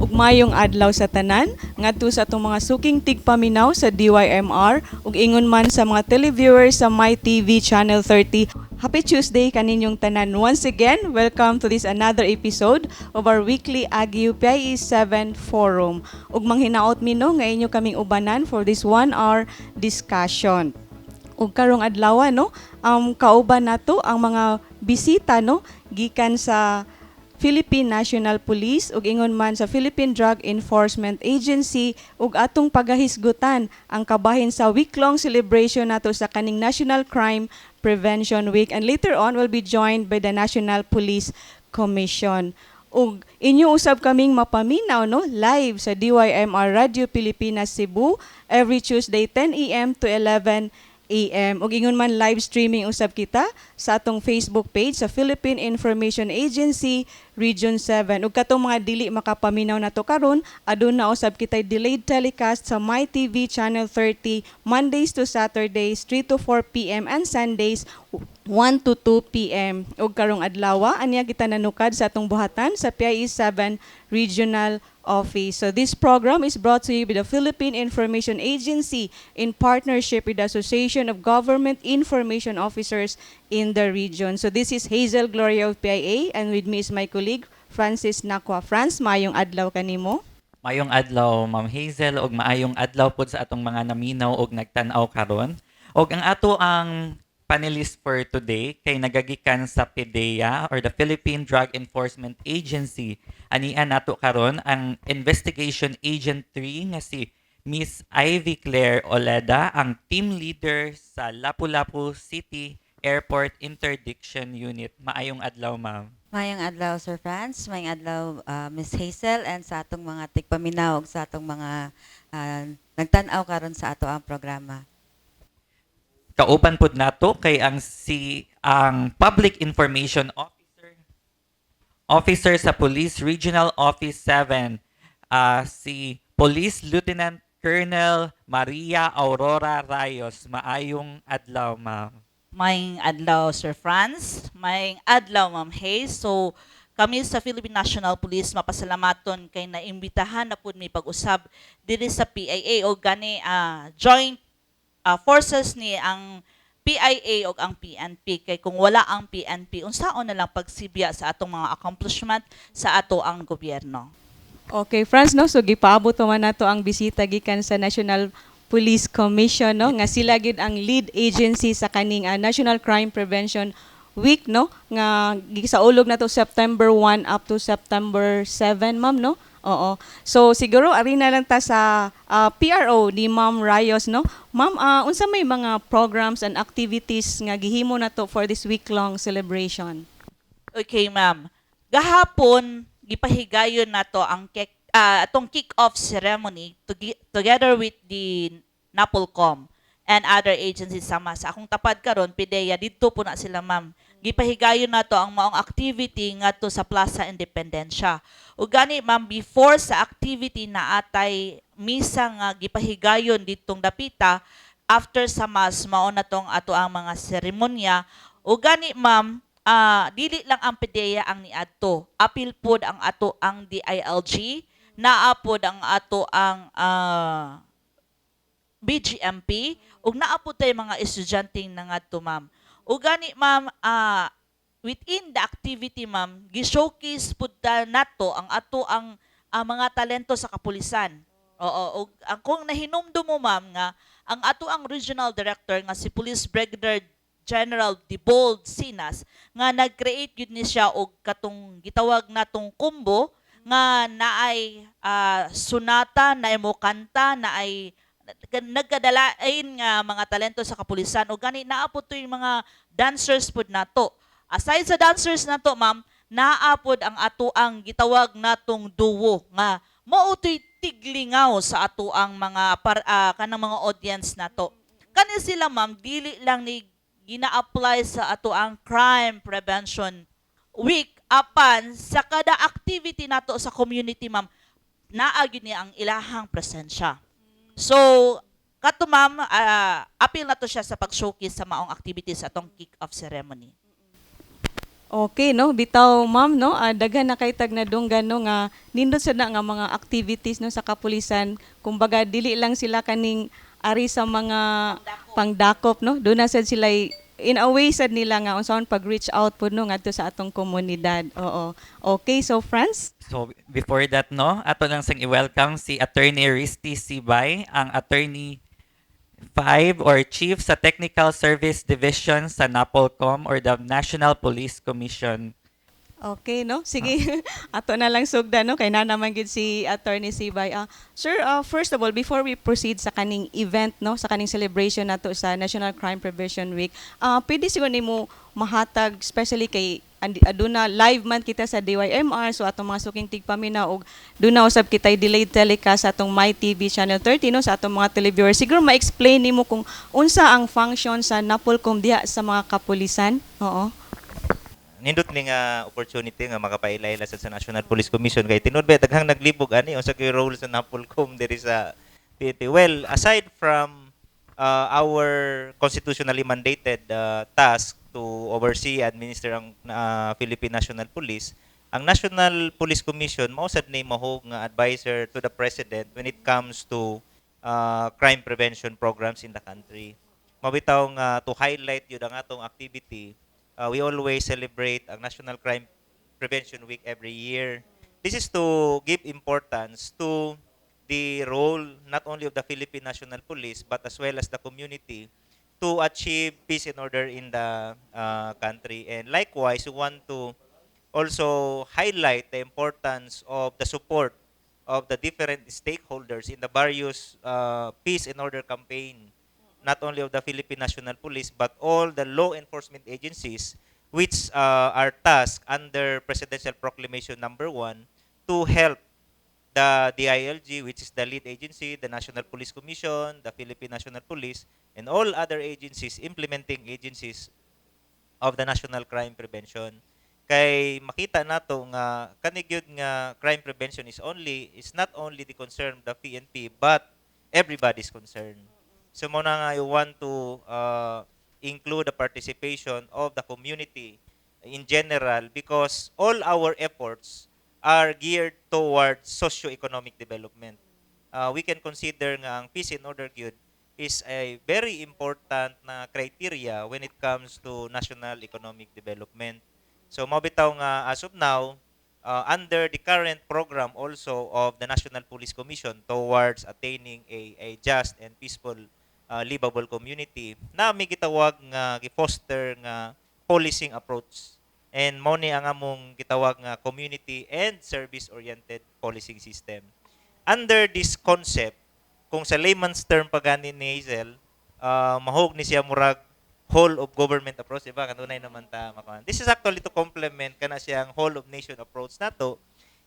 Ug maayong adlaw sa tanan ngadto sa atong mga suking tigpaminaw sa DYMR ug ingon man sa mga televiewers sa My TV Channel 30. Happy Tuesday kaninyong tanan. Once again, welcome to this another episode of our weekly Agyu PIE 7 Forum. Ug manghinaot mi, no, nga inyo kaming ubanan for this 1 hour discussion. Ug karong adlaw, no, kauban nato ang mga bisita, no, gikan sa Philippine National Police ug ingon man sa Philippine Drug Enforcement Agency ug atong pagahisgutan ang kabahin sa week-long celebration nato sa kaning National Crime Prevention Week, and later on we'll be joined by the National Police Commission. Ug inyo usab kaming mapaminaw, no, live sa DYMR Radio Pilipinas Cebu every Tuesday 10 a.m. to 11 a.m. Ug ingon man live streaming usab kita sa atong Facebook page sa Philippine Information Agency Region 7. Ug katong mga dili makapaminaw nato karon, aduna usab kitay delayed telecast sa My TV Channel 30 Mondays to Saturdays 3 to 4 p.m. and Sundays 1 to 2 p.m. Ug karong adlaw, aniya kita nanukad sa atong buhatan sa PIE 7 Regional Office. So this program is brought to you by the Philippine Information Agency in partnership with the Association of Government Information Officers in the region. So this is Hazel Gloria of PIA, and with me is my colleague Francis Nakwa. Franz, maayong adlaw kanimo. Maayong adlaw, Ma'am Hazel, ug maayong adlaw pod sa atong mga naminaw ug nagtan-aw karon. Ug ang ato ang panelist for today kay nagagikan sa PDEA or the Philippine Drug Enforcement Agency. Anian nato karon ang Investigation Agent 3 nga si Miss Ivy Claire Oleda, ang team leader sa Lapu-Lapu City Airport Interdiction Unit. Maayong adlaw, ma'am. Maayong adlaw, Sir Franz. Maayong adlaw, Miss Hazel, and sa atong mga tigpaminaw ug sa atong mga nagtan-aw karon sa ato ang programa. Kauban pud nato kay ang Public Information Officer sa Police Regional Office 7, si Police Lieutenant Colonel Maria Aurora Rayos. Maayong adlaw, ma'am. Maayong adlaw, Sir Franz. Maayong adlaw, Ma'am Hayes. So, kami sa Philippine National Police mapasalamaton kay naimbitahan na pud mi pag-usab diri sa PIA o gani joint forces ni ang PIA o ang PNP, kay kung wala ang PNP, unsaon na lang pagsibya sa atong mga accomplishment sa ato ang gobyerno. Okay, Franz, no? So gipaabot man nato ang bisita gikan sa National Police Commission, no, nga sila gyud ang lead agency sa kaning National Crime Prevention Week, no, nga gisaulog nato September 1 up to September 7, ma'am, no? Oo. So siguro ari na lang ta sa PRO ni Ma'am Rayos, no? Ma'am, unsa may mga programs and activities nga gihimo nato for this week-long celebration? Okay, ma'am. Gahapon, gipahigayon nato ang atong kick-off ceremony together with the NAPOLCOM and other agencies sama sa akong tapad karon, PDEA. Didto po na sila, ma'am. Gipahigayon nato ang maong activity ngadto sa Plaza Independencia. Ug gani, ma'am, before sa activity na atay misa nga gipahigayon ditong dapita. After sa mass, mao na tong ato ang mga seremonya. Ug gani, ma'am, dili lang ang PDEA ang niadto. Apil pod ang ato ang DILG, naa pod ang ato ang BGMP ug naa pod tay mga estudyante nangadto, ma'am. Ug gani, ma'am, within the activity, ma'am, gi-showcase pud ta nato ang ato ang mga talento sa kapulisan. Oo, ug ang kung nahinumdum mo, ma'am, nga ang ato ang regional director nga si Police Brigadier General Debold Sinas nga nag-create gyud ni siya og katong gitawag natong combo nga naay sunata, naay mo kanta, naay nagkadalain nga mga talento sa kapulisan. Ug gani naa pod to'y mga dancers pod nato. Aside sa dancers nato, ma'am, naa pod ang ato ang gitawag natong duo nga mao to'y tiglingaw sa ato ang mga kanang mga audience nato. Kani sila, ma'am, dili lang ni gina-apply sa ato ang Crime Prevention Week, apan sa kada activity nato sa community, ma'am, naa gyud ni ang ilahang presensya. So kato, ma'am, apil na to siya sa pag-showcase sa maong activities sa atong kick-off ceremony. Okay, no? Bitaw, ma'am, no? Daghan na kay tag nadunggan, no, nga nindot sad na nga mga activities, no, sa kapulisan. Kumbaga dili lang sila kaning ari sa mga pangdakop, no? Duna sad sila in a way sad nila nga unsaon pag-reach out pud, no, ngadto sa atong komunidad. Oo. Okay, so France? So before that, no, ato lang sang i-welcome si Attorney Risty Sibay, ang Attorney 5 or Chief sa Technical Service Division sa NAPOLCOM or the National Police Commission. Okay, no? Sige, ato na lang sugdan, no? Kay na naman gid si Attorney Sibay. Sir, first of all, before we proceed sa kaning event, no, sa kaning celebration nato sa National Crime Prevention Week, pwede siguro nimo mahatag, especially kay aduna live man kita sa DYMR, so atong mga suking tigpaminaw og duna usab kita delayed telecast sa atong My TV Channel 30, no, sa atong mga televiewers. Siguro ma-explain nimo kung unsa ang function sa NAPOLCOM diha sa mga kapulisan. Oo. Nindot ni nga opportunity nga makapaila-ila sa National Police Commission kay tinuod ba daghang naglibog ani unsa kay role sa NAPOLCOM diri sa PNP. Well, aside from our constitutionally mandated task to oversee, administer ang Philippine National Police, ang National Police Commission mao sad ni mahog nga advisor to the president when it comes to crime prevention programs in the country. Mabitaw nga to highlight yun ang atong activity, we always celebrate ang National Crime Prevention Week every year. This is to give importance to the role not only of the Philippine National Police but as well as the community to achieve peace and order in the country. And likewise, we want to also highlight the importance of the support of the different stakeholders in the various peace and order campaign, not only of the Philippine National Police, but all the law enforcement agencies which are tasked under Presidential Proclamation Number 1 to help the DILG, which is the lead agency, the National Police Commission, the Philippine National Police, and all other agencies, implementing agencies of the National Crime Prevention. Kay makita nato nga kani gyud nga crime prevention is not only the concern of the PNP but everybody's concern. So mo na nga you want to include the participation of the community in general because all our efforts are geared towards socio-economic development. We can consider nga ang peace and order gyud is a very important na criteria when it comes to national economic development. So mao bitaw nga as of now, under the current program also of the National Police Commission towards attaining a just and peaceful livable community, na may gitawag nga gi-foster nga policing approach. And mao ni ang among gitawag nga community and service-oriented policing system. Under this concept, kung sa layman's term pa gani ni Hazel, mahog ni siya murag whole of government approach, di ba? Kanunay naman ta makuha. This is actually to complement kana siyang whole of nation approach nato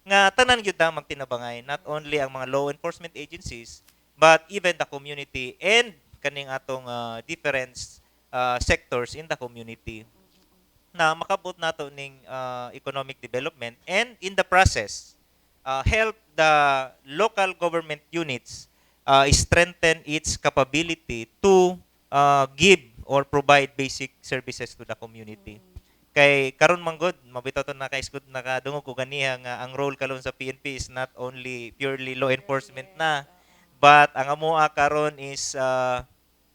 nga tanan gyud ta magtinabangay, not only ang mga law enforcement agencies but even the community and kaning atong different sectors in the community na makabot nato ning economic development and in the process help the local government units strengthen its capability to give or provide basic services to the community. Kay karon man gud, mabitaw to naka-iskud nakadungog ko ganiha nga ang role karon sa PNP is not only purely law enforcement na but ang amoa karon is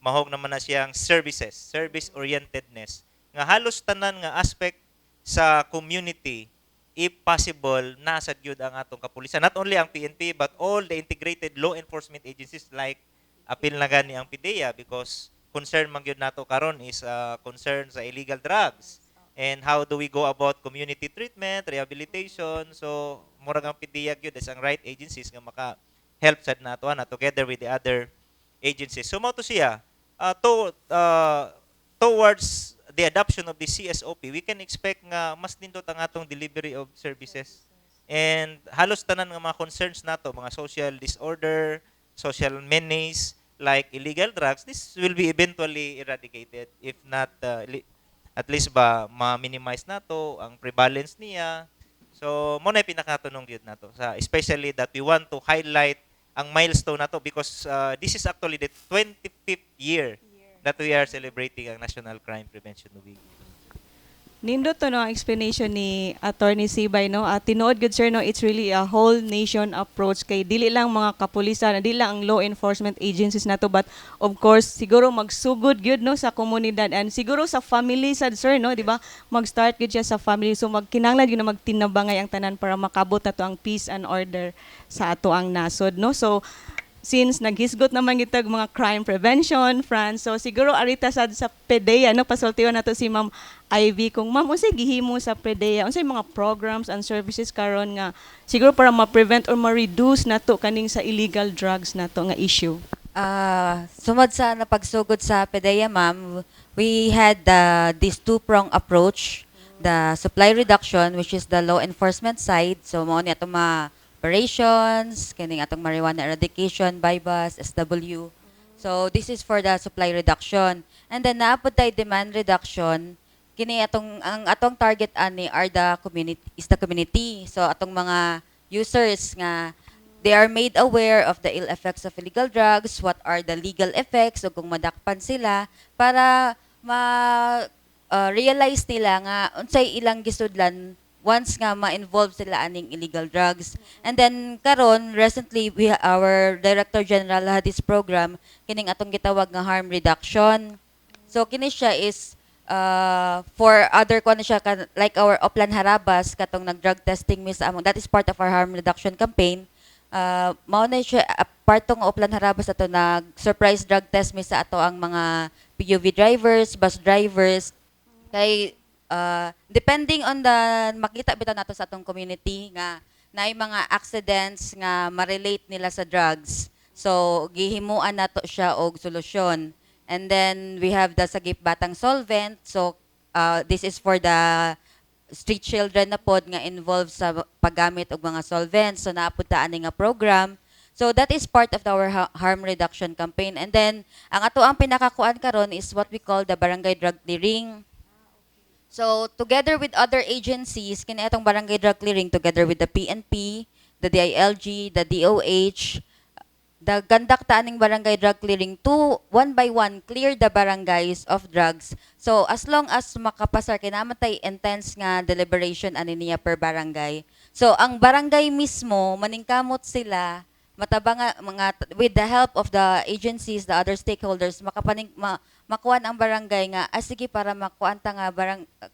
mahog naman na siyang services, service orientedness nga halos tanan nga aspect sa community, if possible, nasa gyud ang atong kapulisan, not only ang PNP but all the integrated law enforcement agencies like apil na gani ang PDEA because concern man gyud nato karon is concern sa illegal drugs and how do we go about community treatment, rehabilitation. So murag ang PDEA gyud is ang right agencies nga maka help sad nato ana together with the other agencies. So mao to siya, towards the adoption of the CSOP, we can expect nga mas nindot ang atong delivery of services. And halos tanan nga mga concerns nato, mga social disorder, social menace like illegal drugs, this will be eventually eradicated, if not at least ba ma-minimize nato ang prevalence niya. So mao na pinakatunong gyud nato sa, especially that we want to highlight ang milestone nato because this is actually the 25th year that we are celebrating ang National Crime Prevention Week. Nindot to, no, ang explanation ni Attorney Sibay, no. At tinuod gud, sir, no, it's really a whole nation approach kay dili lang mga kapulisan, dili lang ang law enforcement agencies nato, but of course siguro magsugod gyud, no, sa komunidad and siguro sa family sad, sir, no, di ba? Mag-start gyud siya sa family, so magkinahanglan gyud na magtinabangay ang tanan para makabot nato ang peace and order sa ato ang nasod, no. So since naghisgot naman kitag mga crime prevention, Franz, so siguro arita sad sa PDEA, no, pasultihan nato si Ma'am Ivy kung, ma'am, unsay gihimo sa PDEA, unsay mga programs and services karon nga siguro para ma-prevent or ma-reduce nato kaning sa illegal drugs nato nga issue? Sumod sa napagsugod sa PDEA, ma'am, we had this two-prong approach, the supply reduction, which is the law enforcement side. So, mao ni atong mga operations, kining atong marijuana eradication, BuyBust, SW. So, this is for the supply reduction. And then, naa pod tay demand reduction, kini atong ang atong target ani are the community is the community. So atong mga users nga they are made aware of the ill effects of illegal drugs, what are the legal effects o kung madakpan sila, para ma realize nila nga unsay ilang gisudlan once nga ma-involve sila aning illegal drugs. And then karon, recently, we our Director General had this program, kining atong gitawag nga harm reduction. So kini siya is for other kuan siya like our Oplan Harabas, katong nag-drug testing mi sa among, that is part of our harm reduction campaign. Mao na siya, part tong Oplan Harabas ato, nag surprise drug test mi sa ato ang mga PUV drivers, bus drivers, kay depending on the makita bitaw nato sa atong community nga naay mga accidents nga ma-relate nila sa drugs. So gihimuan nato siya og solusyon. And then we have the Sagip Batang Solvent. So this is for the street children na pod nga involved sa paggamit og mga solvents. So naa pod ta ani nga program. So that is part of our harm reduction campaign. And then ang ato ang pinakakuan karon is what we call the barangay drug clearing. So together with other agencies, kini atong barangay drug clearing, together with the PNP, the DILG, the DOH, the conduct ta aning barangay drug clearing to one by one clear the barangays of drugs. So as long as makapasar, kay naa man tay intense nga deliberation ani niya per barangay. So ang barangay mismo maningkamot sila matabanga mga with the help of the agencies, the other stakeholders, makapaning makuan ang barangay nga, ah, sige, para makuan ta nga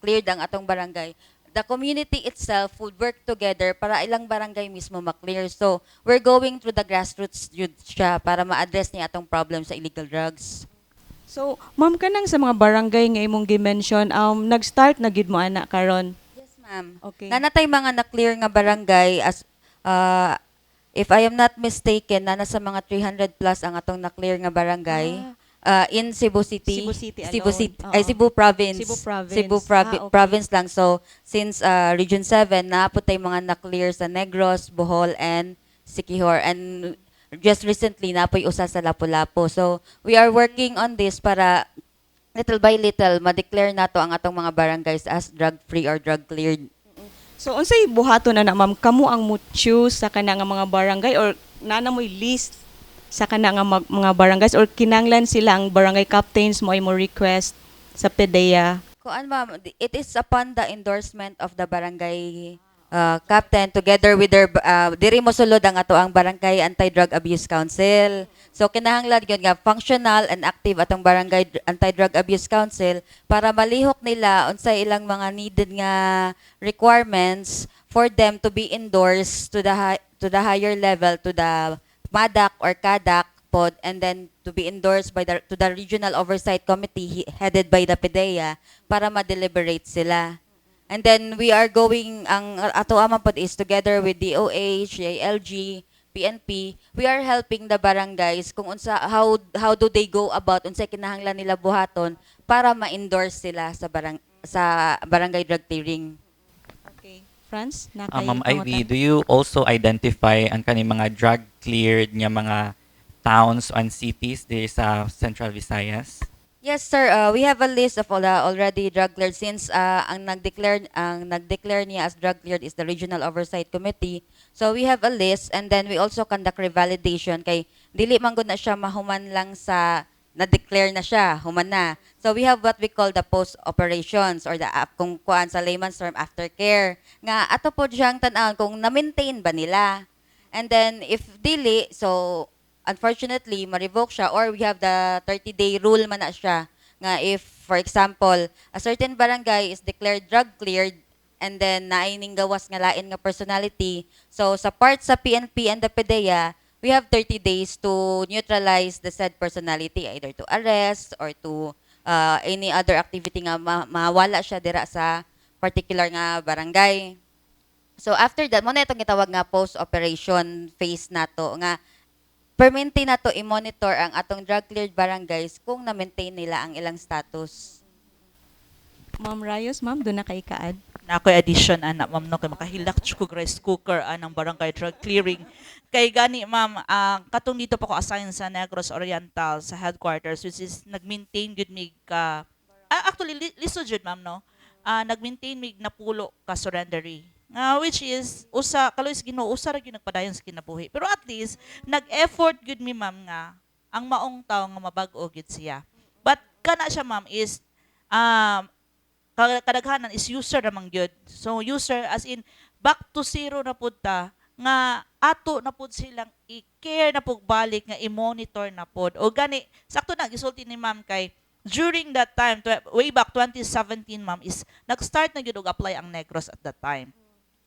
cleared ang atong barangay, the community itself would work together para ilang barangay mismo ma-clear. So, we're going through the grassroots jud siya para ma-address niya atong problem sa illegal drugs. So, ma'am, kanang sa mga barangay nga imong gi-mention, nag-start na gid mo ana karon? Yes, ma'am. Okay. Naa na tay mga na-clear nga barangay as if I am not mistaken, naa na sa mga 300 plus ang atong na-clear nga barangay in Cebu City. Cebu City Cebu alone. City, ay, Oo. Cebu Province. Cebu Province. Cebu Province lang. So, since Region 7, naa pod tay mga na-clear sa Negros, Bohol, and Siquijor. And just recently, naa poy usa sa Lapu-Lapu. So, we are working on this para little by little, ma-declare nato ang atong mga barangays as drug-free or drug-cleared. So unsay buhaton na, ma'am? Kamo ang mo choose sa kana nga mga barangay or naa na mo'y list sa kana nga mga barangays or kinanglan sila ang barangay captains mo ay mo request sa PDEA? Kuan, ma'am, it is upon the endorsement of the barangay captain together with their diri mo sulod ang ato ang Barangay Anti-Drug Abuse Council. So kinahanglan gyud nga functional and active atong Barangay Anti-Drug Abuse Council para malihok nila unsay ilang mga needed nga requirements for them to be endorsed to the higher level, to the MADAC or CADAC pod, and then to be endorsed by the to the Regional Oversight Committee headed by the PDEA para ma-deliberate sila. And then we are going, ang ato man pod is together with DOH, DILG, PNP, we are helping the barangays kung unsa how do they go about, unsay kinahanglan nila buhaton para ma-endorse sila sa barangay drug clearing. Okay. Franz, na Ah, kay Ma'am Ivy, pangutan? Do you also identify ang kaning mga drug cleared nga mga towns and cities diri sa Central Visayas? Yes, sir. We have a list of all the already drug cleared since ang nag-declare niya as drug cleared is the Regional Oversight Committee. So we have a list and then we also conduct revalidation kay dili man gud na siya mahuman lang sa na-declare na siya, human na. So we have what we call the post operations or the kung kuan sa layman's term, aftercare. Nga ato po siyang tan-awon kung na-maintain ba nila. And then if dili, so unfortunately ma-revoke siya or we have the 30-day rule man na siya nga if, for example, a certain barangay is declared drug cleared and then naay ning gawas nga lain nga personality, so sa part sa PNP and the PDEA, we have 30 days to neutralize the said personality, either to arrest or to any other activity nga mawala siya dira sa particular nga barangay. So after that, mao na itong gitawag nga post-operation phase nato nga permanente nato i-monitor ang atong drug cleared barangays kung na-maintain nila ang ilang status. Ma'am Rayos, ma'am, duna kay ka-add. Na ako'y addition ana, ma'am, no, kay makahilak jud kog rice cooker anang barangay drug clearing. Kay gani, ma'am, katong dito pa ko assign sa Negros Oriental sa headquarters, which is nag-maintain gud mig ka actually lisod jud, ma'am, no, nag-maintain mig napulo ka surrendery nga which is usa kaluoy sa Ginoo, usa ra gyud nagpadayon sa kinabuhi, pero at least nag-effort gyud mi, ma'am, nga ang maong tawo nga mabag-o gyud siya. But kana siya, ma'am, is kadaghanan is user ramang gyud. So user as in back to zero na pud ta nga ato na pud silang i-care na pud balik nga i-monitor na pud. O gani sakto na gisulti ni ma'am kay during that time, way back 2017, ma'am, is nag-start na gyud og apply ang Negros at that time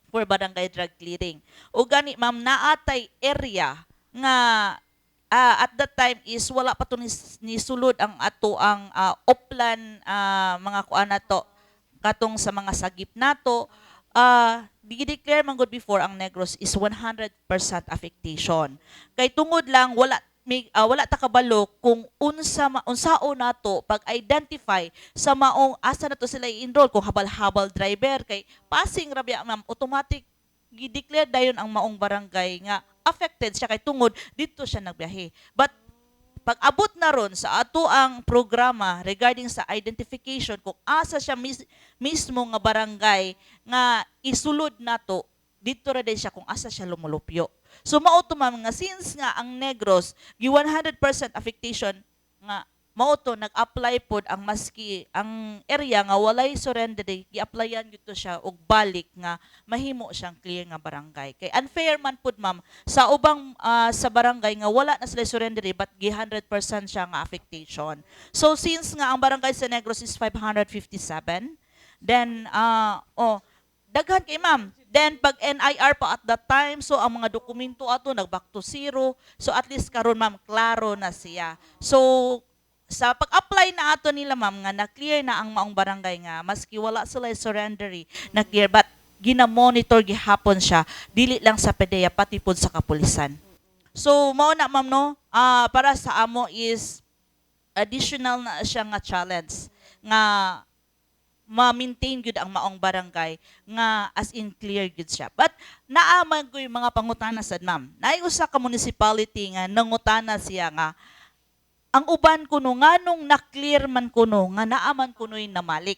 for barangay drug clearing. O gani, ma'am, naatay area nga at that time is wala pa to ni sulod ang ato ang Oplan, mga kuan nato katong sa mga sagip nato, gi-declare man gud before ang Negros is 100% affectation kay tungod lang wala may, wala ta kabalo kung unsao nato pag-identify sa maong asa nato sila i-enroll kung habal-habal driver kay passing ra biya, ma'am, automatic gi-declare dayon ang maong barangay nga affected siya kay tungod dito siya nagbiyahe. But pag abot na ron sa ato ang programa regarding sa identification kung asa siya mismo nga barangay nga isulod nato, dito ra din siya kung asa siya lumulupyo. So mao to, ma'am, nga since nga ang Negros gi 100% affectation nga mao to nag-apply pod ang maski ang area nga walay surrender, gi-applyan gyud to siya og balik nga mahimo siyang clear nga barangay. Kay unfair man pud, ma'am, sa ubang sa barangay nga wala na sila surrender but gi 100% siya nga affectation. So since nga ang barangay sa Negros is 557, then oh, daghan kay, ma'am. Then pag NIR pa at that time, so ang mga dokumento ato nag back to zero. So at least karon, ma'am, klaro na siya. So sa pag-apply na ato nila, ma'am, nga na-clear na ang maong barangay nga maski wala sila surrendery, na clear, but gina-monitor gihapon siya dili lang sa PDEA, pati pod sa kapulisan. So mao na, ma'am, no, para sa amo is additional na siya nga challenge nga ma-maintain gyud ang maong barangay nga as in clear gyud siya. But naa man ko'y mga pangutana sad, ma'am. Naay usa ka municipality nga nangutana siya nga ang uban kuno nganong na-clear man kuno nga naa man kuno'y namalik.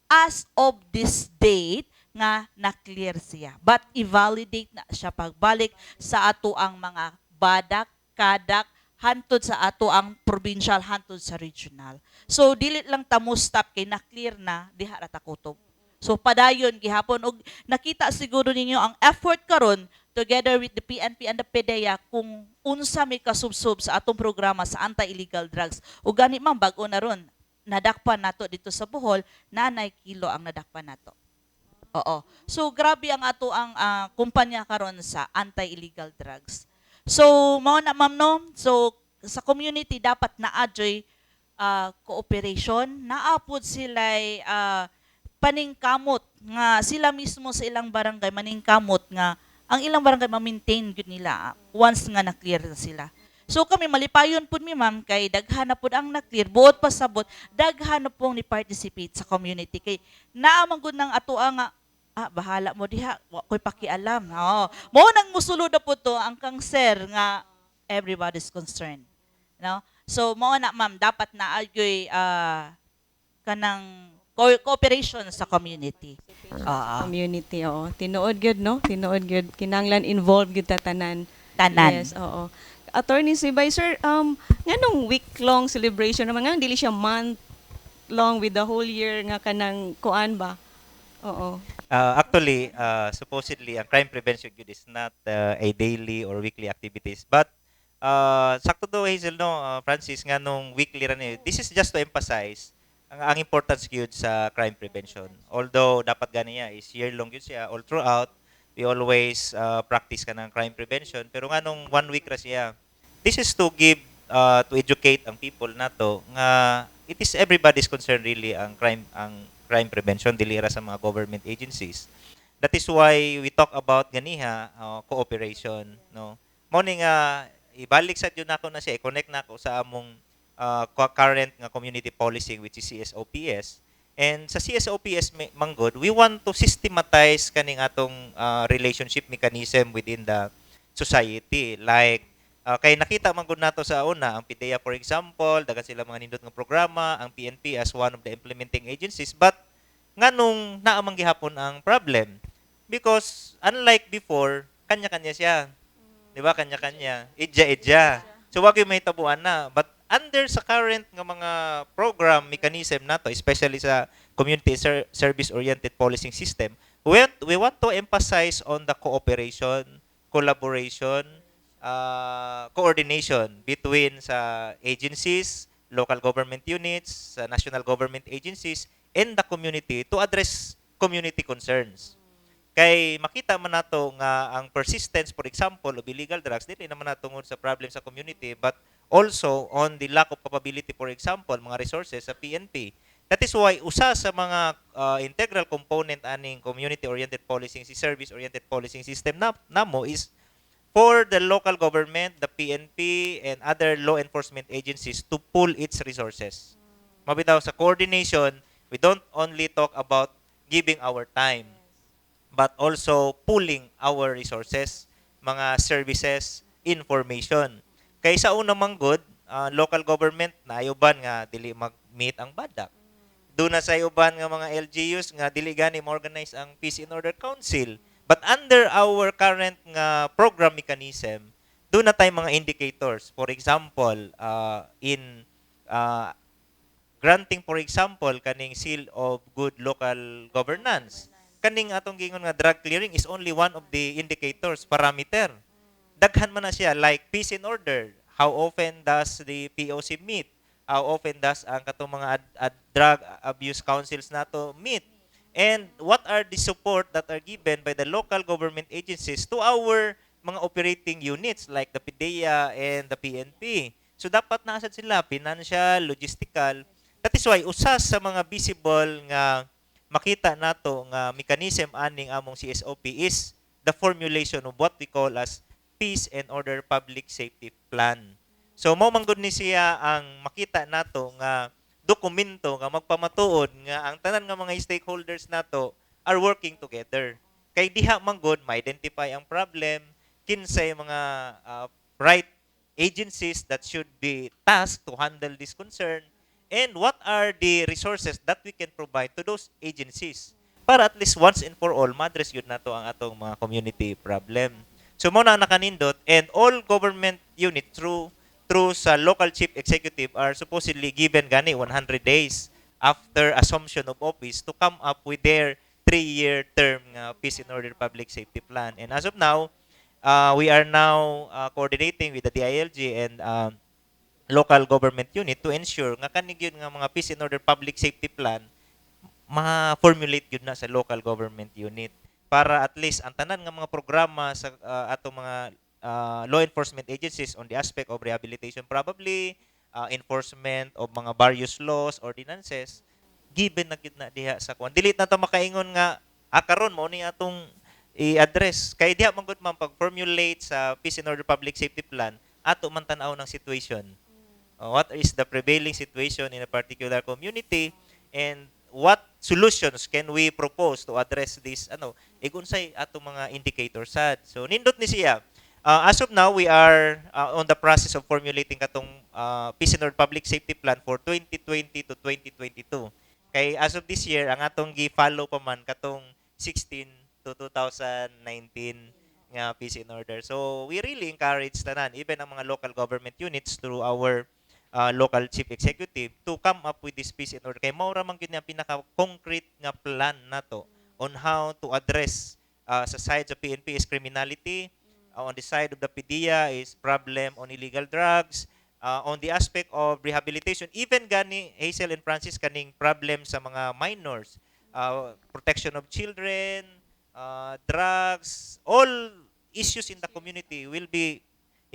As of this date nga na-clear siya. But i-validate na siya pagbalik sa ato ang mga BADAC, CADAC, hantod sa ato ang provincial, hantod sa regional. So dili lang ta mo stop kay na-clear na diha ra ta kutob. So padayon gihapon og nakita siguro ninyo ang effort karon together with the PNP and the PDEA kung unsa may kasubsob sa atong programa sa anti-illegal drugs. Ug gani, ma'am, bag-o na ron nadakpan nato dito sa Bohol, nanay kilo ang nadakpan nato. Oo. So grabe ang ato ang kumpanya karon sa anti-illegal drugs. So mao na, ma'am, no. So sa community dapat naa joy cooperation, naa pod sila'y paningkamot nga sila mismo sa ilang barangay maningkamot nga ang ilang barangay ma-maintain gyud nila once nga na-clear na sila. So kami malipayon pud mi, ma'am, kay daghan na pud ang na-clear, buot pasabot daghan na pong ni participate sa community kay naa man gud nang ato nga Ah, bahala mo diha, wa ko'y pakialam. Oo. Mao nang musulod na pud to ang cancer nga everybody's concerned. No? So mao na, ma'am, dapat na ayoy kanang cooperation sa community. Oo. Community, oo. Tinuod gyud, no? Tinuod gyud. Kinahanglan involved gyud ta tanan. Tanan. Yes, oo. Attorney Sibay, sir, nganong week-long celebration naman nga dili siya month long with the whole year nga kanang kuan ba? Oo. Actually, supposedly, ang crime prevention gyud is not a daily or weekly activities. But sakto do, Hazel, no, Francis, nga nung weekly ra ni. This is just to emphasize ang importance gyud sa crime prevention. Although dapat ganiya is year long gyud siya, all throughout we always practice kanang crime prevention, pero nga nung one week ra siya. This is to give to educate ang people nato nga it is everybody's concern really ang crime prevention, dili ra sa mga government agencies. That is why we talk about ganiha cooperation, no? Mao ni nga ibalik sa jud nako na siya, i-connect nako sa among current nga community policing, which is CSOPS. And sa CSOPS manggod, we want to systematize kaning atong relationship mechanism within the society. Like kay nakita man gud nato sa una, ang PDEA, for example, daghan sila mga nindot nga programa, ang PNP as one of the implementing agencies, but nganong naa man gihapon ang problem? Because unlike before, kanya-kanya siya. Di ba? Kanya-kanya. Idya-idya. So wag yung may tabuan na. But under sa current nga mga program mechanism nato, especially sa community service-oriented policing system, we want to emphasize on the cooperation, collaboration, coordination between sa agencies, local government units, sa national government agencies, and the community to address community concerns. Kay makita man nato nga ang persistence, for example, of illegal drugs, dili naman na tungod sa problem sa community, but also on the lack of capability, for example, mga resources sa PNP. That is why usa sa mga integral component aning community-oriented policing, si service-oriented policing system na namo is for the local government, the PNP, and other law enforcement agencies to pool its resources. Mabitaw sa coordination, we don't only talk about giving our time, but also pooling our resources, mga services, information. Kay sa una man gud, local government na uban nga dili mag-meet ang BADAC. Duna sa uban nga mga LGUs nga dili gani mo-organize ang Peace and Order Council. But under our current nga program mechanism, duna tay mga indicators. For example, in granting, for example, kaning seal of good local governance, kaning atong giingon nga drug clearing is only one of the indicators, parameter. Daghan man na siya, like peace and order. How often does the POC meet? How often does ang katong mga drug abuse councils nato meet? And what are the support that are given by the local government agencies to our mga operating units like the PDEA and the PNP? So dapat naa sad sila financial, logistical. That is why usa sa mga visible nga makita nato nga mechanism aning among CSOP is the formulation of what we call as Peace and Order Public Safety Plan. So mao man gud ni siya ang makita nato nga dokumento nga magpamatuod nga ang tanan nga mga stakeholders nato are working together. Kay diha man gud ma-identify ang problem, kinsay mga right agencies that should be tasked to handle this concern, and what are the resources that we can provide to those agencies para at least once and for all ma-address yun nato ang atong mga community problem. So mao na nakanindot, and all government unit through sa local chief executive are supposedly given gani 100 days after assumption of office to come up with their 3-year term nga peace and order public safety plan. And as of now, we are now coordinating with the DILG and local government unit to ensure nga kani gyud nga mga peace and order public safety plan ma-formulate gyud na sa local government unit para at least ang tanan nga mga programa sa atong mga law enforcement agencies on the aspect of rehabilitation, probably enforcement of mga various laws, ordinances, given na gyud na diha sa kuan. Dili na ta makaingon nga karon mao ni atong i-address, kay diha man gud, man, pag formulate sa peace and order public safety plan, ato man tan-aw ng situation. What is the prevailing situation in a particular community and What solutions can we propose to address this, ano, ug unsay atong mga indicators sad? So nindot ni siya. As of now, we are on the process of formulating katong Peace and Order Public Safety Plan for 2020 to 2022. Kay as of this year, ang atong gi-follow pa man katong 16 to 2019 nga peace and order. So we really encourage tanan, even ang mga local government units through our local chief executive, to come up with this peace and order. Kay mao ra man gyud ang pinaka concrete nga plan nato on how to address, sa side of PNP is criminality, on the side of the PDEA is problem on illegal drugs, on the aspect of rehabilitation, even gani, Hazel and Francis, kaning problem sa mga minors, protection of children, drugs, all issues in the community will be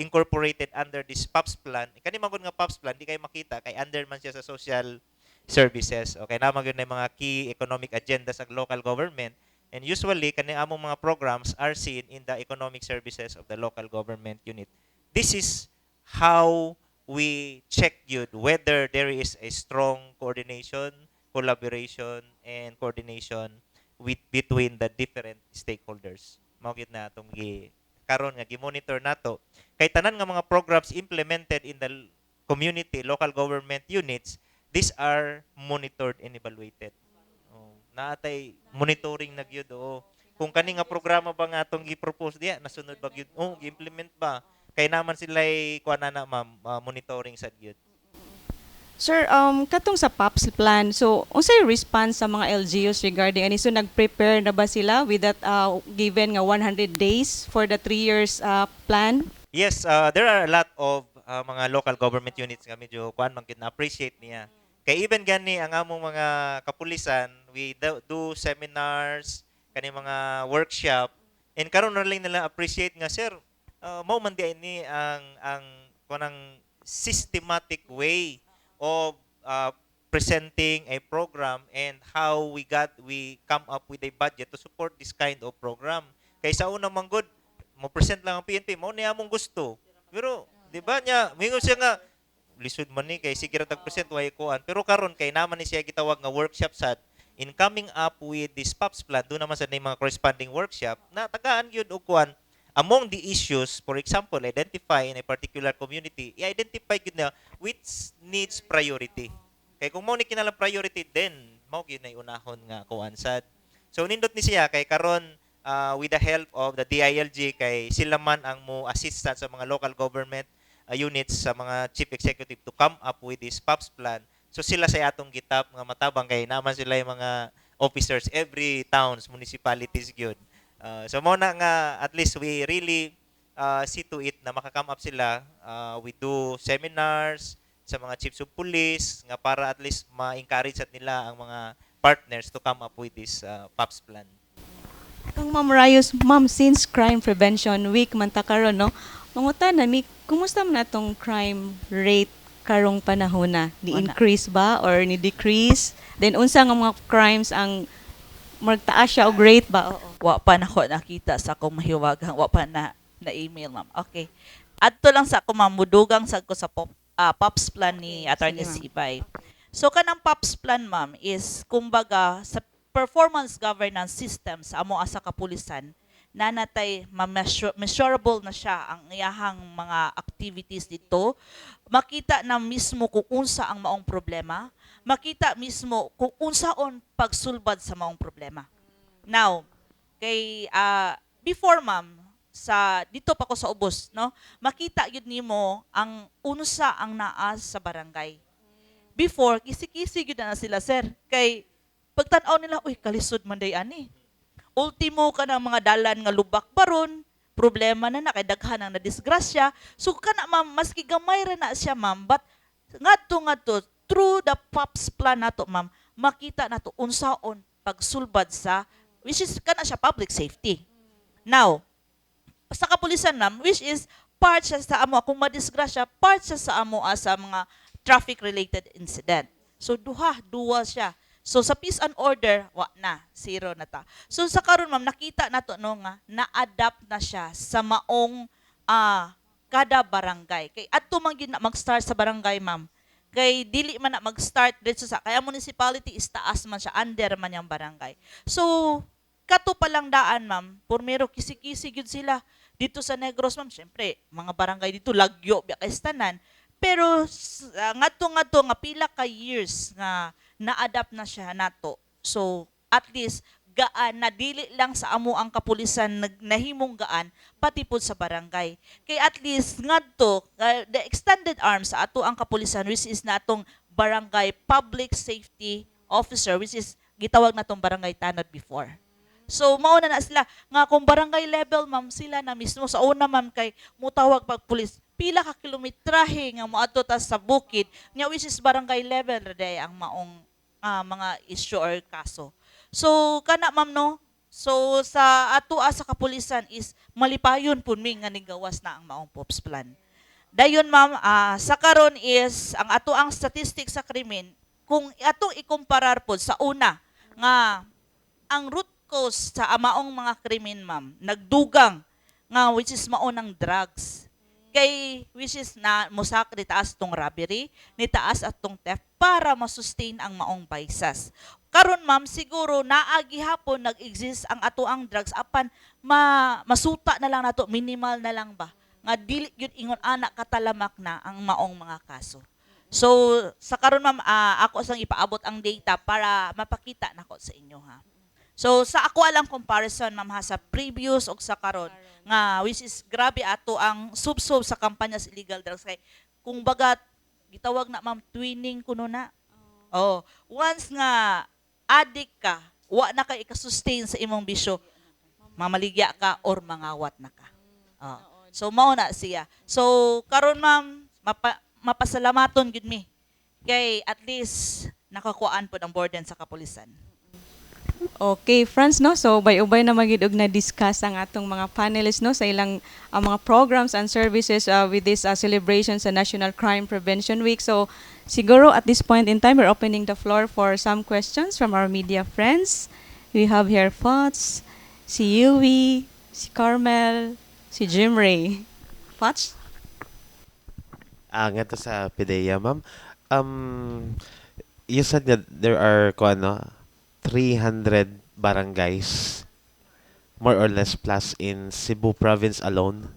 incorporated under this POPS plan. Kani man gud nga POPS plan, di kay makita kay under man siya sa social services. Okay, naa man gyud na mga key economic agenda sa local government. And usually, kani among mga programs are seen in the economic services of the local government unit. This is how we check yun whether there is a strong coordination, collaboration, and coordination with between the different stakeholders. Mao gyud na atong gi karon nga gi-monitor nato kay tanan nga mga programs implemented in the community, local government units, these are monitored and evaluated. Oh, naatay monitoring na gyud, oo. Kung kani nga programa ba nga atong gi-propose diya, nasunod ba gyud? Oh, gi-implement ba? Kay naman sila kuan na, ma'am, monitoring sad gyud. Sir, katong sa POPS plan, so unsay response sa mga LGUs regarding ani? So nag-prepare na ba sila with that given nga 100 days for the 3 years plan? Yes, there are a lot of mga local government units nga medyo kuan man gyud, na appreciate niya. Kay even gani ang among mga kapulisan, we do seminars, kani mga workshop, and karon na lang nila appreciate nga, "Sir, mao man di ni ang kanang systematic way of presenting a program and how we come up with a budget to support this kind of program." Kay sa una man gud, mo present lang ang PNP, mao ni among gusto. Pero di ba niya, mingon siya nga lisod man ni kay sige ra tag present, way kuan. Pero karon kay naman ni siya gitawag nga workshop sad in coming up with this POPS plan, do naman sa mga corresponding workshop na tagaan gyud og kuan among the issues. For example, identify in a particular community, i-identify gyud na which needs priority. Kay kung mao ni kinahanglan priority, then mao gyud na unahon nga kuan sad. So nindot ni siya kay karon, with the help of the DILG, kay sila man ang mo assistant sa mga local government units, sa mga chief executive to come up with this POPS plan. So sila sa atong gitap nga matabang kay naman sila yung mga officers every towns, municipalities gyud. So mao na nga at least we really see to it na maka-come up sila. We do seminars sa mga chiefs of police nga para at least ma-encourage at nila ang mga partners to come up with this POPS plan. Kang Ma'am Rayos, ma'am, since Crime Prevention Week man ta karon, no? Mangutana mi, kumusta man atong crime rate karong panahon na? Ni Wala. Increase ba or ni decrease? Then unsa nga mga crimes ang magtaas siya og rate ba? Oo. Wa pa nako nakita sa akong mahiwagang, wa pa na na email, ma'am. Okay. Adto lang sa ako, ma'am, mudugang sad ko sa POPS plan ni Okay, Attorney sige, ma'am. Sibay. So kanang POPS plan, ma'am, is kumbaga sa performance governance system sa amo sa kapulisan nanatay ma-measurable na siya ang iyahang mga activities dito. Makita na mismo kung unsa ang maong problema, makita mismo kung unsaon pagsulbad sa maong problema. Now, kay before, ma'am, sa dito pa ko sa ubos, no, makita gyud nimo ang unsa ang naa sa barangay. Before, kisi-kisi gyud na sila, sir, kay pagtan-aw nila, "Uy, kalisod man day ani." Ultimo ka ng mga dalan nga lubak baron, problema na na kay daghan ang nadisgrasya. So kana, ma'am, maski gamay ra na siya, ma'am, but ngadto through the POPS plan nato, ma'am, makita nato unsaon pagsulbad sa, which is kana siya public safety. Now, sa kapulisan, ma'am, which is part siya sa amo kung madisgrasya, part siya sa amo sa mga traffic related incident. So duha, dual siya. So sa peace and order, wa na, zero na ta. So sa karon, ma'am, nakita nato, no, nga na-adapt na siya sa maong kada barangay. Kay adto man gyud na mag-start sa barangay, ma'am. Kay dili man na mag-start dito sa kaya municipality is taas man siya, under man yung barangay. So kato pa lang daan, ma'am, pormero kisi-kisi gyud sila dito sa Negros, ma'am. Syempre, mga barangay dito lagyo biya kay tanan. Pero ngadto ngadto nga pila ka years nga na-adapt na siya nato. So at least gaan na, dili lang sa amo ang kapulisan nahimong gaan, pati pud sa barangay. Kay at least ngadto the extended arm sa ato ang kapulisan, which is natong barangay public safety officer, which is gitawag natong barangay tanod before. So mao na na sila nga kung barangay level, ma'am, sila na mismo. Sa una, ma'am, kay mutawag pag pulis, pila ka kilometrahe nga moadto ta sa bukid nya, which is barangay level ra day ang maong mga issue or kaso. So kana, ma'am, no. So sa ato sa kapulisan is malipayon pud mi nga nigawas na ang maong POPS plan. Dayon, ma'am, sa karon is ang ato ang statistics sa krimen, kung atong ikumparar pod sa una nga ang root cause sa maong mga krimen, ma'am, nagdugang nga which is mao ng drugs. Kay which is na musak ni taas tong robbery, ni taas atong theft para masustain ang maong vices. Karon, ma'am, siguro naa gihapon nag-exist ang ato ang drugs, apan masuta na lang nato, minimal na lang ba nga dili gyud ingon ana katalamak na ang maong mga kaso. So sa karon, ma'am, ako sang ipaabot ang data para mapakita nako sa inyo ha. So sa ako alang comparison, ma'am, ha, sa previous og sa karon nga which is grabe ato ang subsob sa kampanya sa illegal drugs, kay kung baga gitawag na, ma'am, twinning kuno na. Oh, once nga addict ka, wa na kay ika-sustain sa imong bisyo, mamaligya ka or mangawat na ka. Oh. So mao na siya. So karon, ma'am, mapasalamaton gyud mi kay at least nakakuan pod ang burden sa kapulisan. Okay, Franz, no? So, ubay-ubay na magyud og na-discuss ang atong mga panelists, no, sa ilang mga programs and services with this celebration sa National Crime Prevention Week. So, siguro at this point in time, we're opening the floor for some questions from our media friends. We have here Fots, si Yui, si Carmel, si Jim Ray. Fots? Ah, nga to sa PDEA, ma'am. You said that there are ko ano, 300 barangays more or less plus in Cebu province alone.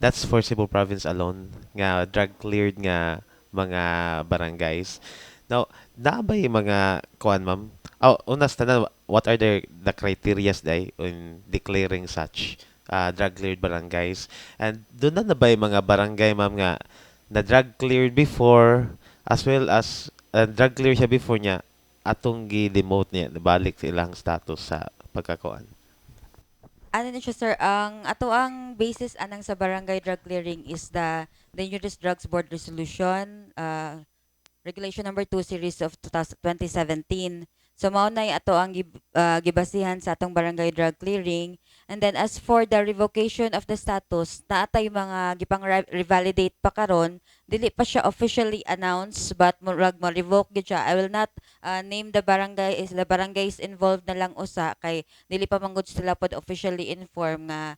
That's for Cebu province alone nga drug cleared nga mga barangays. Now, naa ba yung mga kuan, ma'am? Oh, una sa tanan, what are the criterias day in declaring such drug cleared barangays? And duna na ba yung mga barangay, ma'am, nga na drug cleared before as well as drug clear siya before niya atong gi-demote niya balik sa ilang status sa pagkakuan? Ano ni siya, sir, ang ato ang basis anang sa barangay drug clearing is the Dangerous Drugs Board Resolution, Regulation number 2 series of 2000 2017. So mao na ato ang gibasihan sa atong barangay drug clearing. And then as for the revocation of the status, naatay mga gipang revalidate pa karon, dili pa siya officially announced but murag mo-revoke gyud siya. I will not name the barangay is the barangays involved na lang usa kay dili pa man gud sila pod officially inform nga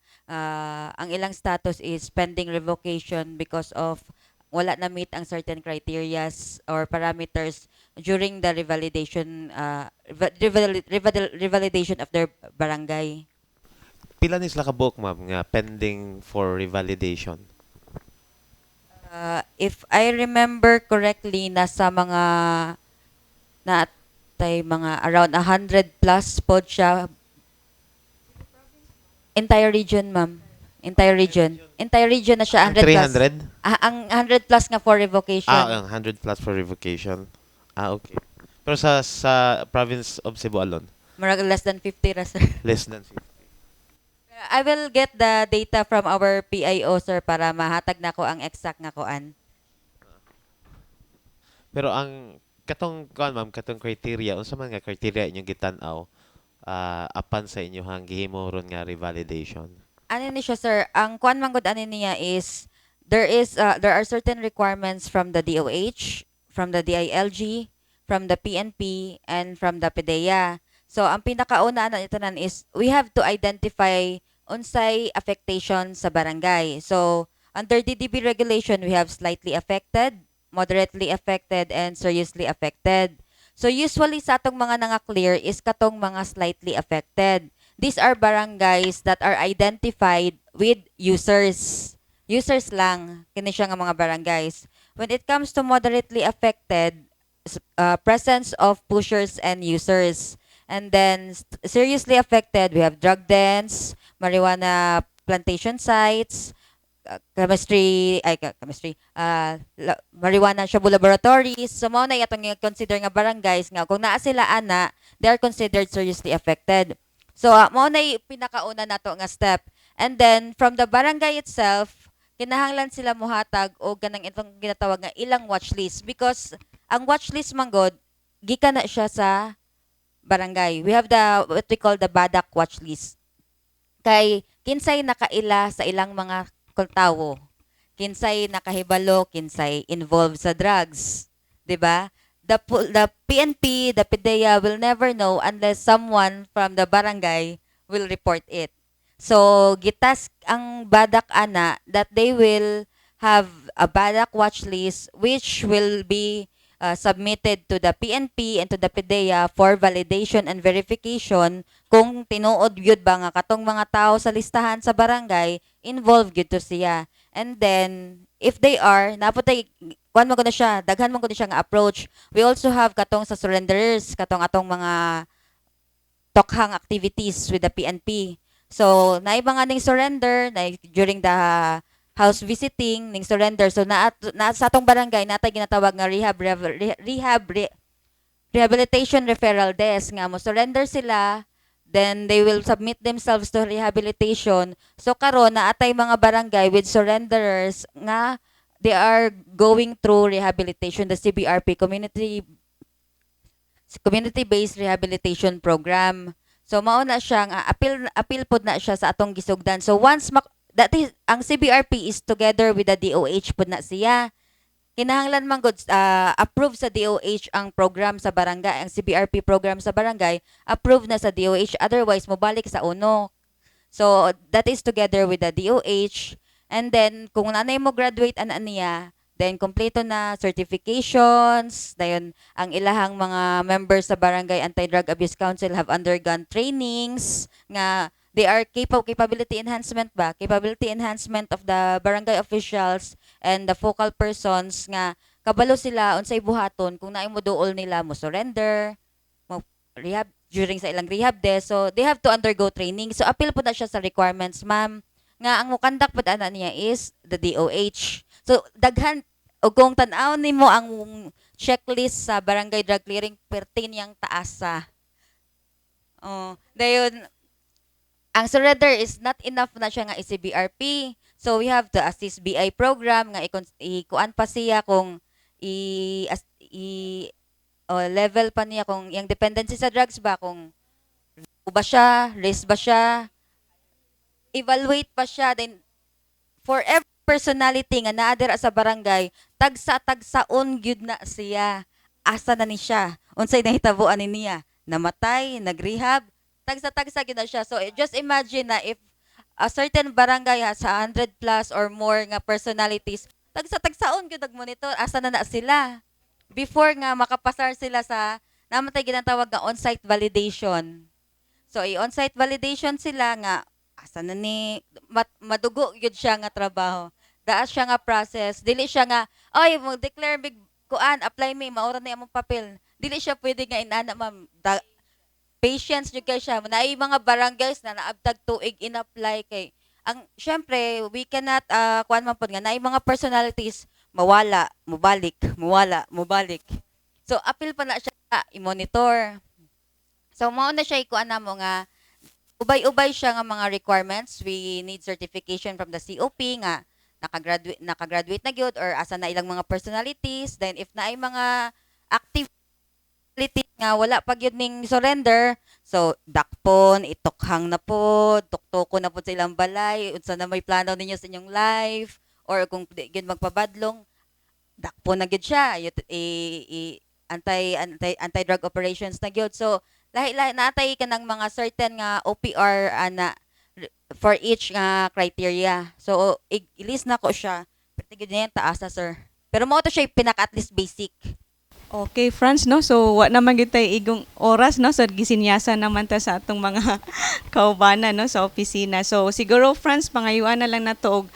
ang ilang status is pending revocation because of wala na meet ang certain criterias or parameters during the revalidation revalidation of their barangay. Pila ni sila kabuok, ma'am, nga pending for revalidation? If I remember correctly, nasa mga natay mga around 100 plus pod siya. Entire region, ma'am. Entire region. Entire region na siya, 100 plus. 300? Ah, ang 100 plus nga for revocation. Ah, ang 100 plus for revocation. Ah, okay. Pero sa province of Cebu alone, Murag less than 50 ra, sir. Less than 50. I will get the data from our PIO, sir, para mahatag nako ang exact nga kuan. Pero ang katong kuan, ma'am, katong criteria, unsa man nga criteria inyong gitan-aw apan sa inyong gihimo ron nga revalidation? Ano ni siya, sir, ang kuan man gud ani niya is there are certain requirements from the DOH, from the DILG, from the PNP and from the PDEA. So ang pinakauna na ito nan is we have to identify unsay affectation sa barangay. So under DDB regulation, we have slightly affected, moderately affected, and seriously affected. So usually sa atong mga nanga-clear is katong mga slightly affected. These are barangays that are identified with users. Users lang kini siya nga mga barangays. When it comes to moderately affected, presence of pushers and users. And then seriously affected, we have drug dens, marijuana plantation sites, chemistry, ay, chemistry, marijuana shabu laboratories. So, mao na atong consider nga barangays nga kung naa sila ana, they are considered seriously affected. So, mao na yung pinakauna nato nga step. And then, from the barangay itself, kinahanglan sila muhatag og kanang itong ginatawag nga ilang watch list because ang watch list man gud gikan na siya sa barangay. We have the what we call the BADAC watch list. Kay kinsay nakaila sa ilang mga kontawo. Kinsay nakahibalo, kinsay involved sa drugs, 'di ba? The PNP, the PDEA will never know unless someone from the barangay will report it. So, gi-task ang BADAC ana that they will have a BADAC watch list which will be submitted to the PNP and to the PDEA for validation and verification kung tinuod gyud ba nga katong mga tao sa listahan sa barangay involved gyud to siya. And then if they are, naa pod tay kuan man gud na siya, daghan man gud na siya nga approach. We also have katong sa surrenderers, katong atong mga tokhang activities with the PNP. So, naay mga ning surrender na during the house visiting ning surrender. So naa sa atong barangay natay ginatawag nga rehab rehab rehabilitation referral desk nga mo surrender sila, then they will submit themselves to rehabilitation. So karon naatay mga barangay with surrenderers nga they are going through rehabilitation, the CBRP, community based rehabilitation program. So mao na siya nga apil apil pod na siya sa atong gisugdan. So once that is ang CBRP is together with the DOH pod na siya. Kinahanglan man gud approve sa DOH ang program sa barangay, ang CBRP program sa barangay, approve na sa DOH, otherwise mobalik sa UNO. So that is together with the DOH, and then kung nanay mo graduate ana niya, then kompleto na certifications, dayon ang ilahang mga members sa Barangay Anti-Drug Abuse Council have undergone trainings nga they are capable, capability enhancement ba, capability enhancement of the barangay officials and the focal persons nga kabalo sila unsay buhaton kung naay mo duol nila, mo surrender, mo rehab during sa ilang rehab day. So they have to undergo training. So apil pod na siya sa requirements, ma'am, nga ang mo-conduct pod ana niya is the DOH. So daghan og kung tan-aw nimo ang checklist sa barangay drug clearing, perti niyang taas sa. Oh, dayon ang surrender is not enough na siya nga i-CBRP. So we have to assist BI program nga ikuan pa siya kung i, as, i o level pa niya kung yung dependency sa drugs ba, kung ba siya, risk ba siya, evaluate pa siya. Then for every personality nga naa dira sa barangay, tagsa-tagsaon gyud na siya. Asa na ni siya? Unsay nahitabo ani niya? Namatay, nagrehab, tagsa-tagsa gyud na siya. So just imagine na if a certain barangay has 100 plus or more nga personalities, tagsa-tagsaon gyud monitor asa na na sila before nga makapasar sila sa namatay ginatawag nga on-site validation. So i-on-site validation sila nga asa na ni madugo gyud siya nga trabaho. Daa siya nga process. Dili siya nga ay mo declare big kuan, apply mi, maura na among papel. Dili siya pwede nga inana, ma'am. Patience jud kay siya. Naay mga barangays na naabtag tuig in-apply kay ang syempre we cannot kuan man pod nga naay mga personalities mawala, mubalik, mawala, mubalik. So apil pa na siya i-monitor. So mao na siya ikuan namo nga ubay-ubay siya nga mga requirements. We need certification from the COP nga nakagraduate na gyud or asa na ilang mga personalities. Then if naay mga activity nga wala pa gyud ning surrender, so dakpon, itokhang na pod, tuktoko na pod sa ilang balay, unsa na may plano ninyo sa inyong life, or kung di gyud magpabadlong, dakpon na gyud siya, i, anti drug operations na gyud. So lahi-lahi naatay ka ng mga certain nga OPR ana for each nga criteria. So i-list na ko siya. Pero gyud niya taas na, sir. Pero mao to siya yung pinaka at least basic. Okay, Franz, no? So, wa naman gyud tay igong oras, no? So, gisinyasan naman ta sa atong mga kaubanan, no? Sa opisina. So, siguro, Franz, pangayuan na lang nato og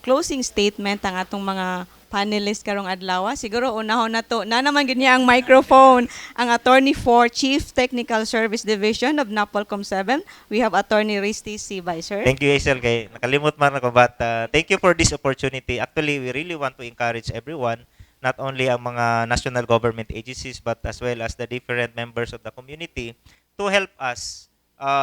closing statement ang atong mga panelists karong adlaw. Siguro, unahon na to. Na naman gyud niya ang microphone, ang attorney for Chief Technical Service Division of NAPOLCOM 7. We have Attorney Risty Sibay, sir. Thank you, Hazel. Kay nakalimot man ako, but thank you for this opportunity. Actually, we really want to encourage everyone, not only ang mga national government agencies, but as well as the different members of the community to help us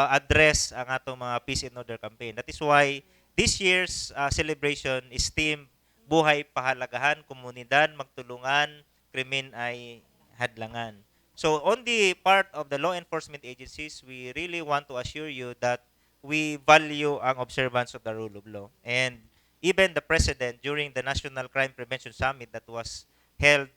address ang atong mga peace and order campaign. That is why this year's celebration is themed "Buhay Pahalagahan, Komunidad, Magtulungan, Krimen ay Hadlangan." So on the part of the law enforcement agencies, we really want to assure you that we value ang observance of the rule of law. And even the President, during the National Crime Prevention Summit that was held,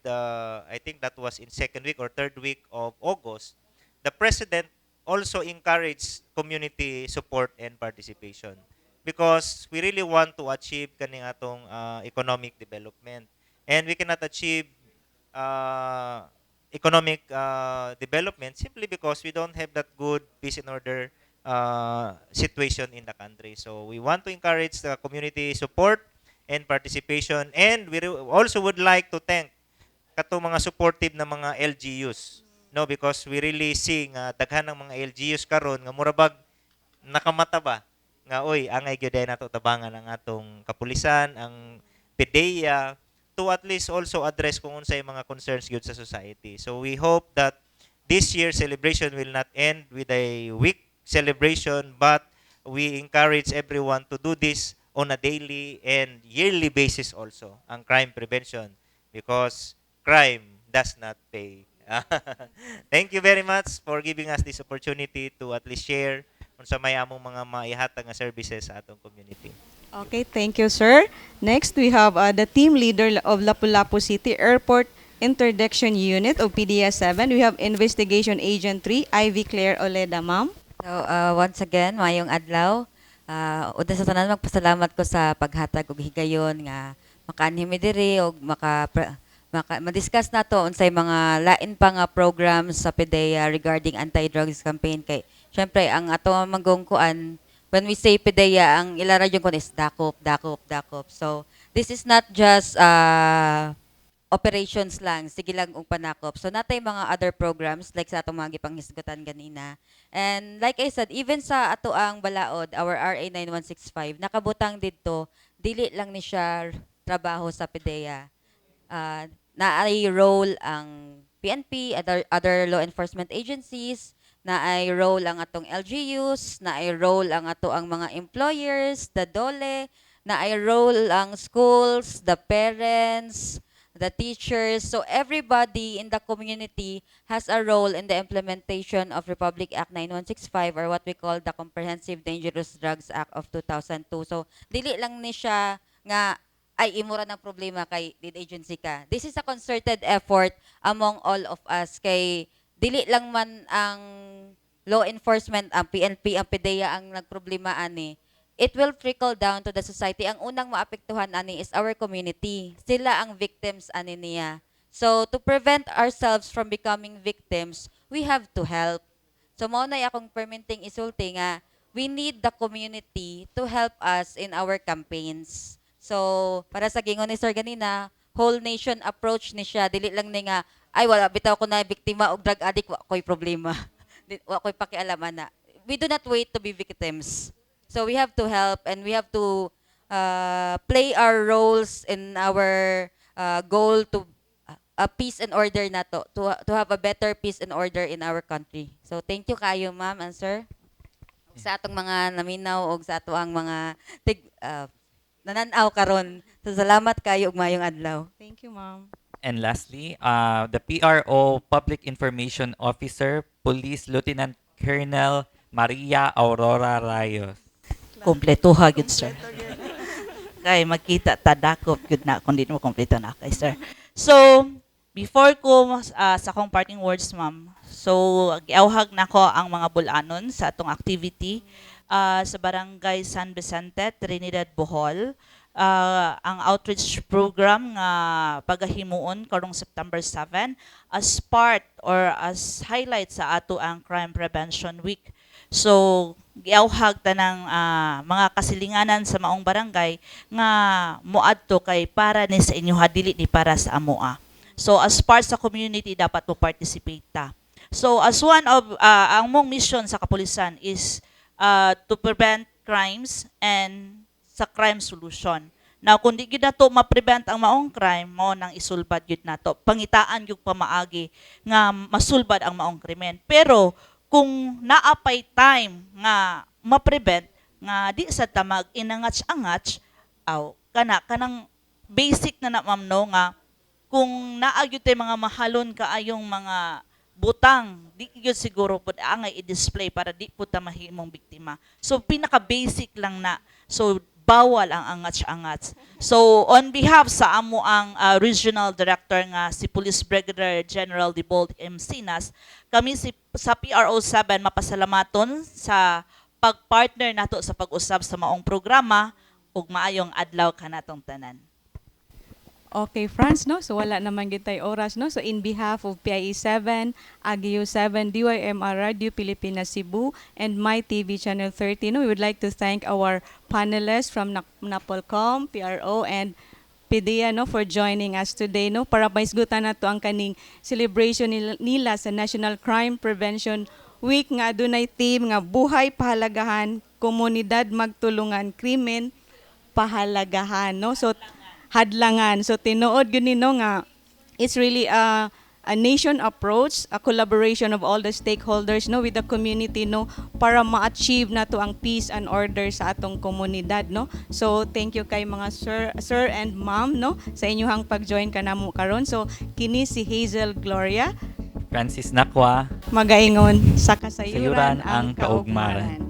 I think that was in second week or third week of August, the President also encouraged community support and participation because we really want to achieve kaning atong economic development. And we cannot achieve economic development simply because we don't have that good peace and order situation in the country. So we want to encourage the community support and participation, and we also would like to thank katong mga supportive na mga LGUs, no, because we really see nga daghan ng mga LGUs karon nga mura bag nakamata ba nga, "Oy, angay gyud nato tabangan ang atong kapulisan, ang PDEA, to at least also address kung unsay mga concerns gyud sa society." So we hope that this year's celebration will not end with a week celebration, but we encourage everyone to do this on a daily and yearly basis also, ang crime prevention, because crime does not pay. Thank you very much for giving us this opportunity to at least share unsa may among mga maihatag nga services sa atong community. Okay, thank you, sir. Next, we have the team leader of Lapu-Lapu City Airport Interdiction Unit of PDEA 7. We have Investigation Agent 3, Ivy Claire Oleda, ma'am. So, once again, mayong adlaw. Una sa tanan, magpasalamat ko sa paghatag og higayon nga makaanhi mi diri og maka ma-discuss nato unsay mga lain pa nga programs sa PDEA regarding anti-drugs campaign, kay syempre ang ato manggong kuan, when we say PDEA, ang ilara yung kuan is dakop, dakop, dakop. So this is not just operations lang, sige lang og panakop. So natay mga other programs like sa atong mga gipanghisgutan ganina. And like I said, even sa ato ang balaod, our RA 9165, nakabutang didto, dili lang ni siya trabaho sa PDEA. Naay role ang PNP, other law enforcement agencies, naay role ang atong LGUs, naay role ang ato ang mga employers, the DOLE, naay role ang schools, the parents, the teachers. So everybody in the community has a role in the implementation of Republic Act 9165 or what we call the Comprehensive Dangerous Drugs Act of 2002. So dili lang ni siya nga ay imo ra ng problema kay lead agency ka. This is a concerted effort among all of us kay dili lang man ang law enforcement, ang PNP, ang PDEA ang nagproblema ani. It will trickle down to the society. Ang unang maapektuhan ani is our community. Sila ang victims ani niya. So to prevent ourselves from becoming victims, we have to help. So mao na akong perminting isulti nga we need the community to help us in our campaigns. So para sa gingon ni Sir ganina, whole nation approach ni siya. Dili lang ni nga ay wala bitaw ko na biktima og drug addict, wa ko'y problema. Wa ko'y pakialaman na. We do not wait to be victims. So we have to help and we have to play our roles in our goal to peace and order nato, to have a better peace and order in our country. So thank you kayo, ma'am and sir. Sa atong mga naminaw og sa ato ang mga tig nananaw karon. So salamat kayo ug maayong adlaw. Thank you, ma'am. And lastly, the PRO Public Information Officer, Police Lieutenant Colonel Maria Aurora Rayos. Kompletuha gyud, sir. Kay magkita ta, dakop gyud na kung di mo kompleto na kay sir. So, before ko sa akong parting words, ma'am. So, giawhag nako ang mga bulanon sa atong activity. sa Barangay San Vicente, Trinidad, Bohol. Ang outreach program nga pagahimuon karong September 7 as part or as highlight sa ato ang Crime Prevention Week. So giawhag tanang mga kasilinganan sa maong barangay nga moadto kay para ni sa inyo, dili ni para sa amoa. So as part sa community, dapat mo participate ta. So as one of ang mong mission sa kapulisan is to prevent crimes and sa crime solution. Now, kung di gyud nato ma-prevent ang maong crime, mao nang isulbad gyud nato. Pangitaan gyud pamaagi nga masulbad ang maong krimen. Pero kung naa pay time nga ma-prevent nga di sa ta mag inangats-angats, aw kana kanang basic na na, ma'am, no, nga kung naa gyud tay mga mahalon kaayong mga butang, di gyud siguro pud angay i-display para di pud ta mahimong biktima. So pinaka basic lang na. So bawal ang angats-angats. So on behalf sa amo ang regional director nga si Police Brigadier General Debold M. Sinas, kami si sa PRO 7 mapasalamaton sa pagpartner nato sa pag-usab sa maong programa ug maayong adlaw kanatong tanan. Okay, Franz, no? So wala naman gitay oras, no? So in behalf of PIE 7, AGIO 7, DYMR Radio Pilipinas Cebu, and My TV Channel 13, no, we would like to thank our panelists from Napolcom, PRO, and PDEA, no, for joining us today, no, para maisgutan nato ang kaning celebration nila sa National Crime Prevention Week nga adunay theme nga "Buhay pahalagahan, komunidad magtulungan, krimen pahalagahan," no? So hadlangan. So tinuod gyud ni, no, nga it's really a nation approach, a collaboration of all the stakeholders, no, with the community, no, para ma-achieve nato ang peace and order sa atong komunidad, no. So thank you kay mga sir and ma'am, no, sa inyong pag-join kanamo karon. So kini si Hazel Gloria Francis Nakwa. Magaingon sa kasayuran Sayuran ang kaugmaran.